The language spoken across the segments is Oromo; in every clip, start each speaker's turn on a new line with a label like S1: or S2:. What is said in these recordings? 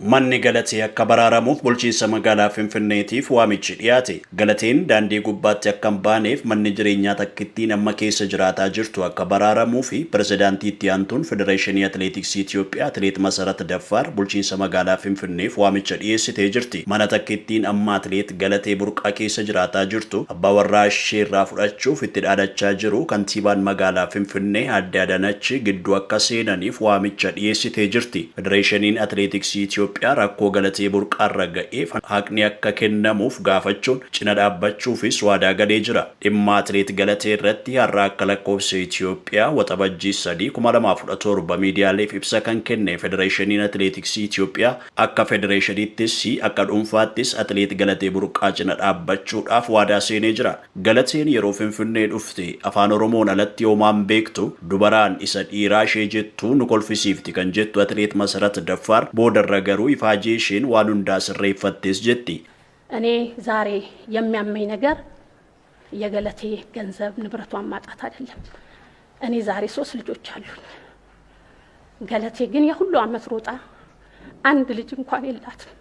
S1: Manni Galatee akka baraaramuuf bulchiinsa magaalaa Finfinneetiif waamichi dhiyaate. Galateen daandii gubbaatti akka hin baaneef manni jireenyaa takkittiin amma keessa jiraataa jirtu akka baraaramuu fi pirezidaantii itti aantuun Federeeshinii Atileetiksii Itiyoophiyaa Atileet Masarat Daffaar bulchiinsa magaalaa Finfinneef waamicha dhiyeessitee jirti. Mana takkittiin amma Atileet Galatee Burqaa keessa jiraataa jirtu abbaa warraa ishee irraa fudhachuuf itti dhaadachaa jiru kantiibaan magaalaa Finfinnee Aadde Adaanach gidduu akka seenaniif waamicha dhiyeessitee jirti. Federeeshiniin Atileetiksii Itiyoophiyaa rakkoo Galatee Burqaarra ga'eef haqni akka kennamuuf gaafachuun cina dhaabbachuufis waadaa galee jira. Dhimma Atileet Galatee irratti har'a akka lakkoofsa Itiyoophiyaa Waxabajjii 3, 2017 miidiyaaleef ibsa kan kenne Federeeshiniin Atileetiksii Itiyoophiyaa akka federeeshiniittis akka dhuunfaattis Atileet Galatee Burqaa cina dhaabbachuudhaaf waadaa seenee jira. Galateen yeroo Finfinnee dhufte Afaan Oromoon alatti homaa hin beektu, dubaraan isa dhiiraa ishee jettu nu kolfisiifti kan jettu Atileet Masarat Daffaar, boodarra garuu ifaajee isheen waan hundaa sirreeffattes jetti.
S2: እኔ ዛሬ የሚያመኝ ነገር የገለቴ ገንዘብ ንብረቷን ማጣት አይደለም። እኔ ዛሬ ሶስት ልጆች አሉኝ። ገለቴ ግን የሁሉ አመት ሮጣ አንድ ልጅ እንኳን የላትም።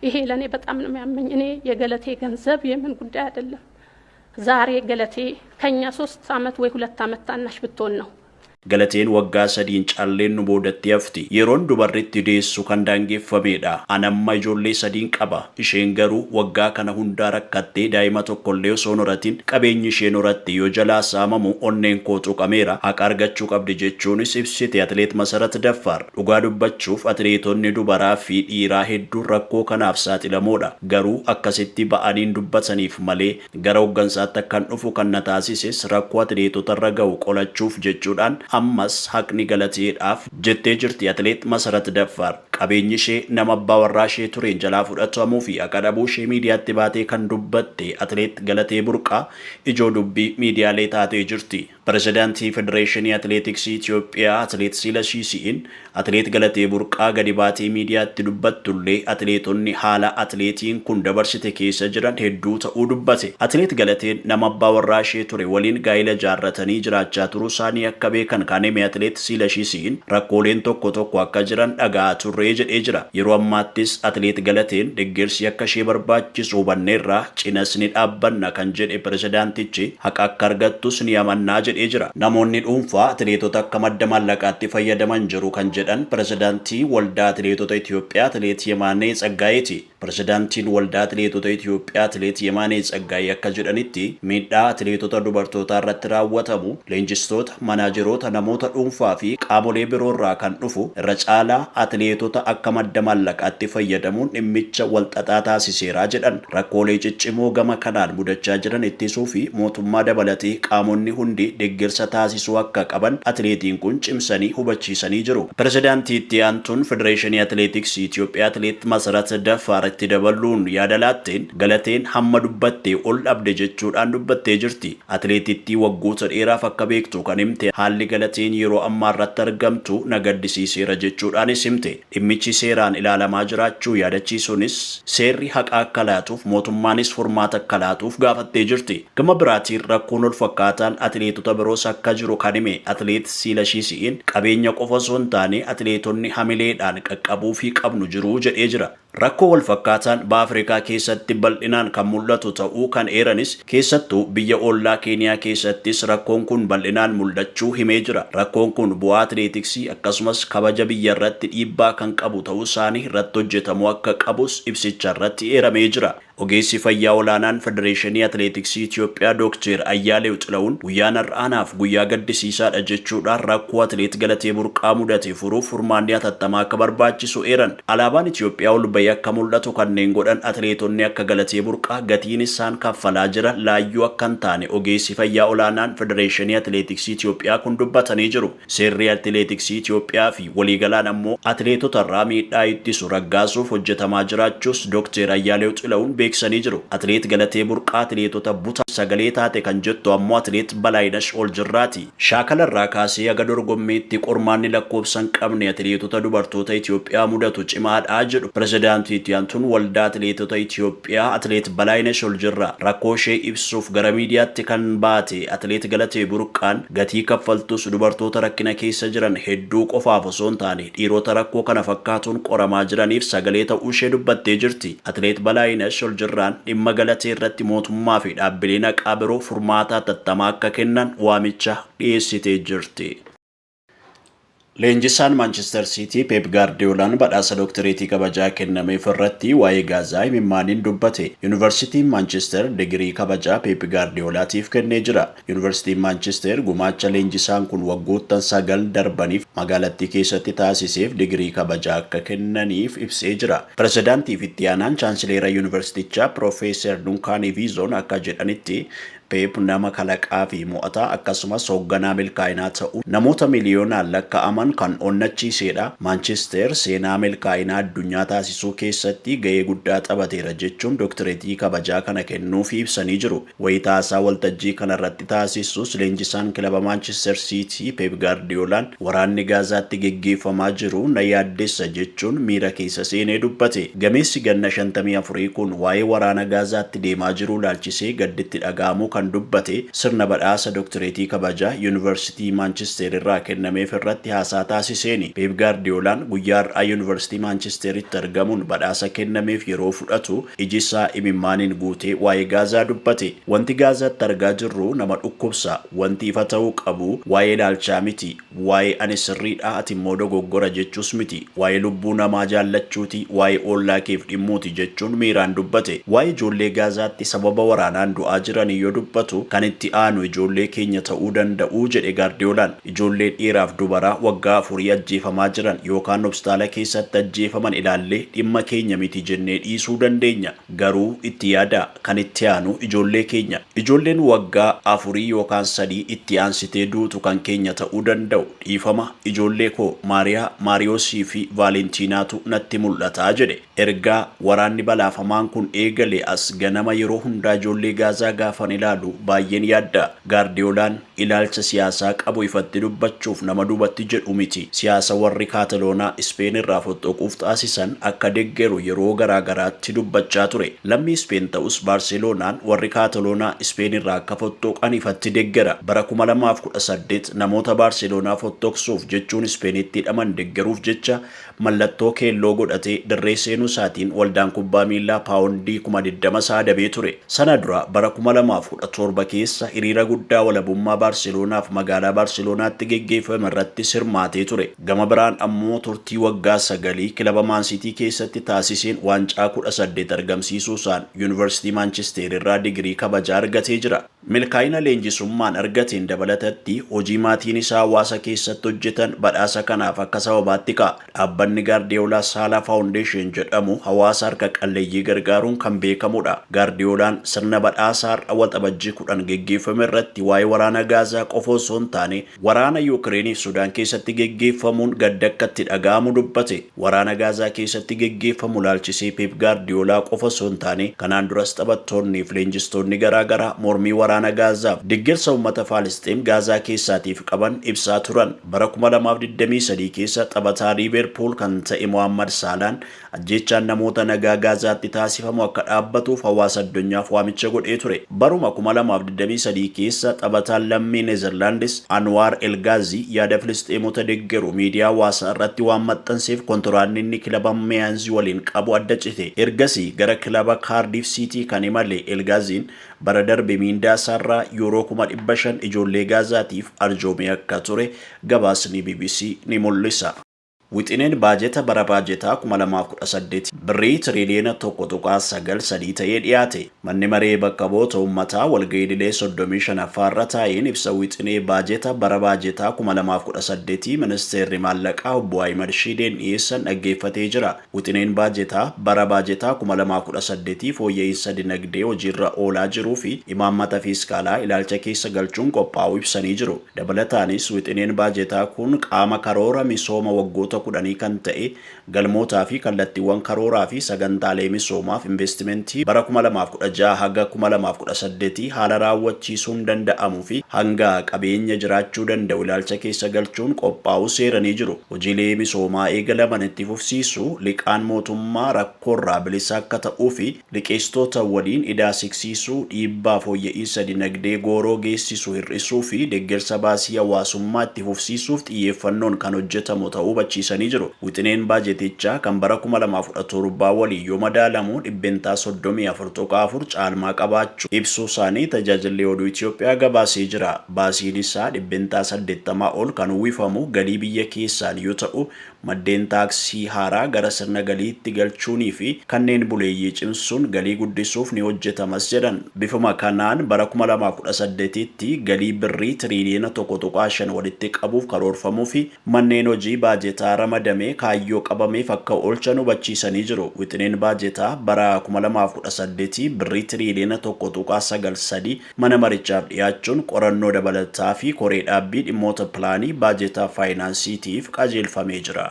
S2: ይሄ ለእኔ በጣም ነው የሚያመኝ። እኔ የገለቴ ገንዘብ የምን ጉዳይ አይደለም። ዛሬ ገለቴ ከኛ 3 አመት ወይ 2 አመት ታናሽ ብትሆን ነው።
S1: Galateen waggaa sadiin caalleen nu boodatti hafti. Yeroon dubarri itti deessu kan daangeffameedha. An amma ijoollee sadiin qaba. Isheen garuu waggaa kana hundaa rakkattee daa'ima tokkollee osoo hin horatin qabeenyi isheen horatte yoo jalaa saamamu onneen koo tuqameera. Haqa argachuu qabdi jechuunis ibsite Atileet Masarat Daffaar. Dhugaa dubbachuuf atileetonni dubaraa fi dhiiraa hedduun rakkoo kanaaf saaxilamoodha. Garuu akkasitti ba'anii hin dubbataniif malee gara hoggansaatti akkan dhufu kan na taasises rakkoo atileetotarra ga'u qolachuuf jechuudhaan ammas haqni Galateedhaaf jettee jirti Atileet Masarat Daffaar. Qabeenyi ishee nama abbaa warraa ishee tureen jalaa fudhatamuu fi haqa dhabuu ishee miidiyaatti baatee kan dubbatte Atileet Galatee Burqaa ijoo dubbii miidiyaalee taatee jirti. Pirezidaantii Federeeshinii Atileetiksii Itiyoophiyaa Atileet Silashii Si'iin Atileet Galatee Burqaa gadi baatee miidiyaatti dubbattullee atileetonni haala atileetiin kun dabarsite keessa jiran hedduu ta'uu dubbate. Atileet Galateen nama abbaa warraa ishee ture waliin gaa'ila jaarratanii jiraachaa turuu isaanii akka beekan kan hime Atileet Silashii Si'iin rakkooleen tokko tokko akka jiran dhaga'aa turree jedhee jira. Yeroo ammaattis Atileet Galateen deeggarsi akka ishee barbaachisu hubanneerra cinas ni dhaabbanna kan jedhe pirezidaantichi haqa akka argattus ni amannaa jedhee jira. Namoonni dhuunfaa atileetota akka madda maallaqaatti fayyadaman jiru kan jedhan pirezidaantii Waldaa Atileetota Itiyoophiyaa Atileet Yemaanee Tsaggaa'eeti. Pirezidaantiin Waldaa Atileetota Itiyoophiyaa Atileet Yemaanee Tsaggaa'ee akka jedhanitti miidhaa atileetota dubartootaa irratti raawwatamu leenjistoota, manaajeroota, namoota dhuunfaa fi qaamolee biroorraa kan dhufu irra caalaa atileetota akka madda maallaqaatti fayyadamuun dhimmicha walxaxaa taasiseera jedhan. Rakkoolee ciccimoo gama kanaan mudachaa jiran ittisuu fi mootummaa dabalatee qaamonni hundi deeggarsa taasisuu akka qaban atileetiin kun cimsanii hubachiisanii jiru. Pirezidaantii itti aantuun Federeeshinii Atileetiksii Itiyoophiyaa Atileet Masarat Daffaar itti dabaluun yaada laatteen Galateen hamma dubbattee ol dhabde jechuudhaan dubbattee jirti. Atileetittii waggoota dheeraaf akka beektu kan himte haalli Galateen yeroo ammaa irratti argamtu na gaddisiiseera jechuudhaanis himte. Dhimmichi seeraan ilaalamaa jiraachuu yaadachiisuunis seerri haqa akka laatuuf mootummaanis furmaata akka laatuuf gaafattee jirti. Gama biraatiin rakkoon wal fakkaataan atileetota biroos akka jiru kan hime Atileet Siilashii Si'iin qabeenya qofa osoo hin taane atileetonni hamileedhaan qaqqabuufii qabnu jiru jedhee jira. Rakkoo wal fakkaataan Baha Afrikaa keessatti bal'inaan kan mul'atu ta'uu kan eeranis keessattuu biyya ollaa Keeniyaa keessattis rakkoon kun bal'inaan mul'achuu himee jira. Rakkoon kun bu'aa atileetiksii akkasumas kabaja biyyarratti dhiibbaa kan qabu ta'uu isaanii irratti hojjetamuu akka qabus ibsicharratti eeramee jira. Ogeessi fayyaa olaanaan Federeeshinii Atileetiksii Itiyoophiyaa Dookteer Ayyaalew Xilawun guyyaan har'aa anaaf guyyaa gaddisiisaadha jechuudhaan rakkoo Atileet Galatee Burqaa mudate furuuf furmaanni hatattamaa akka barbaachisu eeran. Alaabaan Itiyoophiyaa ol bahee akka mul'atu kanneen godhan atileetonni akka Galatee Burqaa gatiin isaan kaffalaa jiran laayyoo akka hin taane ogeessi fayyaa olaanaan Federeeshinii Atileetiksii Itiyoophiyaa kun dubbatanii jiru. Seerri Atileetiksii Itiyoophiyaa fi waliigalaan ammoo atileetotarraa miidhaa ittisu raggaasuuf hojjetamaa jiraachuus Dookteer Ayyaalew Xilawun beeksisanii jiru. Atileet Galatee Burqaa atileetota buta sagalee taate kan jettu ammoo Atileet Balaayinash Oljirraati. Shaakala irraa kaasee haga dorgommiitti qormaanni lakkoofsa hin qabne atileetota dubartoota Itiyoophiyaa mudatu cimaadha jedhu Pirezidaantiin Pireezidaantii itti aantuun Waldaa Atileetota Itiyoophiyaa Atileet Balaayinesh Oljirraa rakkoo ishee ibsuuf gara miidiyaatti kan baate Atileet Galatee Burqaan gatii kaffaltus dubartoota rakkina keessa jiran hedduu qofaaf osoo hin taane dhiirota rakkoo kana fakkaatuun qoramaa jiraniif sagalee ta'uu ishee dubbattee jirti. Atileet Balaayinesh Oljirraan dhimma Galatee irratti mootummaa fi dhaabbileen haqaa biroo furmaata hatattamaa akka kennan waamicha dhiyeessitee jirti. Leenjisaan Maanchister Siitii Peep Gaardiyoolaan badhaasa dooktareetii kabajaa kennameef irratti waa'ee Gaazaa imimmaaniin dubbate. Yuunivarsiitiin Maanchister digirii kabajaa Peep Gaardiyoolaatiif kennee jira. Yuunivarsiitiin Maanchister gumaacha leenjisaan kun waggoottan 9 darbaniif magaalattii keessatti taasiseef digirii kabajaa akka kennaniif ibsee jira. Pirezidaantii fi itti aanaan chaansileera yuunivarsiitichaa Piroofeesar Dunkaan Viizoon akka jedhanitti, Peep nama kalaqaa fi mo'ataa akkasumas hoogganaa milkaa'inaa ta'uu namoota miliyoonaan lakkaa'aman kan onnachiisedha. Maanchister seenaa milkaa'inaa addunyaa taasisuu keessatti ga'ee guddaa taphateera jechuun dooktareetii kabajaa kana kennuufi ibsanii jiru. Wayitaasaa waltajjii kanarratti taasisus leenjisaan kilaba Maanchister Siitii Peep Gaardiyoolaan waraanni Gaazaatti geggeeffamaa jiru na yaaddessa jechuun miira keessa seenee dubbate. Gameessi ganna 54 kun waa'ee waraana Gaazaatti deemaa jiru ilaalchisee gadditti dhaga'amuu kan dubbate sirna badhaasa dooktareetii kabajaa Yuunivarsiitii Maanchister irraa kennameef irratti haasaa taasiseeni. Peep Gaardiyoolaan guyyaa har'aa Yuunivarsiitii Maanchesteritti argamuun badhaasa kennameef yeroo fudhatu iji isaa imimmaaniin guutee waa'ee Gaazaa dubbate. Wanti Gaazaatti argaa jirru nama dhukkubsa. Wanti ifa ta'uu qabu waa'ee ilaalchaa miti. Waa'ee ani sirriidha ati immoo dogoggora jechuus miti. Waa'ee lubbuu namaa jaallachuuti, waa'ee ollaa keef dhimmuuti jechuun miiraan dubbate. Waa'ee ijoollee Gaazaatti sababa waraanaan du'aa jiranii yoo dubbatu kan itti aanu ijoollee keenya ta'uu danda'u jedhe Gaardiyoolaan. Ijoollee dhiiraaf dubaraa waggaa 4 ajjeefamaa jiran yookaan hospitaala keessatti ajjeefaman ilaallee dhimma keenya miti jennee dhiisuu dandeenya. Garuu itti yaada, kan itti aanu ijoollee keenya. Ijoolleen waggaa 4 yookaan 3 itti aansitee duutu kan keenya ta'uu danda'u. Dhiifama ijoollee koo Maariyaa, Maariyoosii fi Vaalentiinaatu natti mul'ata jedhe. Ergaa waraanni balaafamaan kun eegale as ganama yeroo hundaa ijoollee Gaazaa gaafan ilaalu baay'een yaadda. Gaardiyoolaan ilaalcha siyaasaa qabu ifatti dubbachuuf nama duubatti jedhu miti. Siyaasa warri Kaataloonaa Ispeen irraa fottoquuf taasisan akka deggeru yeroo garaa garaatti dubbachaa ture. Lammii Ispeen ta'us Baarseloonaan warri Kaataloonaa Ispeen irraa akka fottoqan ifatti deggera. Bara 2018 namoota Baarseloonaa fottoqsuuf jechuun Ispeenitti hidhaman deggeruuf jecha mallattoo keelloo godhatee dirree seenuu isaatiin waldaan kubbaa miillaa paawundii 20,000 isaa adabee ture. Sana dura bara 2017 keessa hiriira guddaa walabummaa Baarseloonaaf magaalaa Baarseloonaatti geggeeffame irratti hirmaatee ture. Gama biraan ammoo turtii waggaa 9 kilaba Maansiitii keessatti taasiseen waancaa 18 argamsiisuusaan Yuunivarsiitii Maanchister irraa digirii kabajaa argatee jira. Milkaa'ina leenjisummaan argateen dabalatatti hojii maatiin isaa hawaasa keessatti hojjetan badhaasa kanaaf akka sababaatti ka'a. Dhaabbanni Gaardiyoolaa Saalaa Faawundeeshin jedhamu hawaasa harka qalleeyyii gargaaruun kan beekamudha. Gaardiyoolaan sirna badhaasaa har'a Waxabajjii 10 geggeeffame irratti waa'ee waraana Gaazaa qofa osoo hin taane waraana Yuukireenii fi Sudaan keessatti geggeeffamuun gadda akka itti dhaga'amu dubbate. Waraana Gaazaa keessatti geggeeffamu ilaalchisee Peep Gaardiyoolaa qofa osoo hin taane kanaan duras taphattoonni fi leenjistoonni garaa garaa mormii waraana Gaazaaf deeggarsa uummata Faalisxiin Gaazaa keessaatiif qaban ibsaa turan. Bara 2023 keessa taphataa Liiverpuul kan ta'e Mohammad Saalaan ajjeechaan namoota nagaa Gaazaatti taasifamu akka dhaabbatuuf hawaasa addunyaaf waamicha godhee ture. Baruma 2023 keessa taphataan lammii Neezerlaandis Anwaar Elgaazii yaada Filisxeemota deeggaru miidiyaa hawaasaa irratti waan maxxanseef kontiraanni inni kilaba Meeyanzii waliin qabu adda cite. Ergasii gara kilaba Kaardiif Siitii kan imale Elgaaziin bara darbe miindaa isaarraa yuuroo 500,000 ijoollee Gaazaatiif arjoomee akka ture gabaasni BBC ni mul'isa. Wixineen baajeta bara baajetaa 2018 birrii tiriliyoona 1.93 ta'ee dhiyaate. Manni maree bakka bu'oota uummataa walga'ii idilee 35ffaa irra taa'een ibsa wixinee baajeta bara baajetaa 2018 ministeerri maallaqaa obbo Ahimad Shideen dhiyeessan dhaggeeffatee jira. Wixineen baajetaa bara baajetaa 2018 fooyya'insa dinagdee hojiirra oolaa jiruu fi imaammata fiiskaalaa ilaalcha keessa galchuun qophaa'uu ibsanii jiru. Dabalataanis wixineen baajetaa kun qaama karoora misooma waggoota waggoota kudhanii kan ta'e galmootaa fi kallattiiwwan karooraa fi sagantaalee misoomaaf investimentii bara 2016 haga 2018 haala raawwachiisuun danda'amuu fi hanga qabeenya jiraachuu danda'u ilaalcha keessa galchuun qophaa'uu seeranii jiru. Hojiilee misoomaa eegalaman itti fufsiisuu, liqaan mootummaa rakkoorraa bilisa akka ta'uu fi liqeessitoota waliin idaa siqsiisuu, dhiibbaa fooyya'insa dinagdee gooroo geessisu hir'isuu fi deeggarsa baasii hawaasummaa itti fufsiisuuf xiyyeeffannoon kan hojjetamu ta'uu hubachiisanii jiru. Wixineen baajetichaa kan bara 2017 waliin yoo madaalamu 34.4% caalmaa qabaachuu ibsuu isaanii tajaajilli oduu Itoophiyaa gabaasee jira. Baasiin isaa 80% ol kan uwwifamu galii biyya keessaan yoo ta'u, maddeen taaksii haaraa gara sirna galiitti galchuunii fi kanneen buleeyyii cimsuun galii guddisuuf ni hojjetamas jedhan. Bifuma kanaan bara 2018tti galii birrii tiriiliyoona 1.5 walitti qabuuf karoorfamuu fi manneen hojii baajetaa ramadamee kaayyoo qabameef akka oolchan hubachiisanii jiru. Wixineen baajetaa bara 2018 birrii tiriiliyoona 1.93 mana marichaaf dhiyaachuun qorannoo dabalataa fi koree dhaabbii dhimmoota pilaanii baajetaa faayinaansiitiif qajeelfamee jira.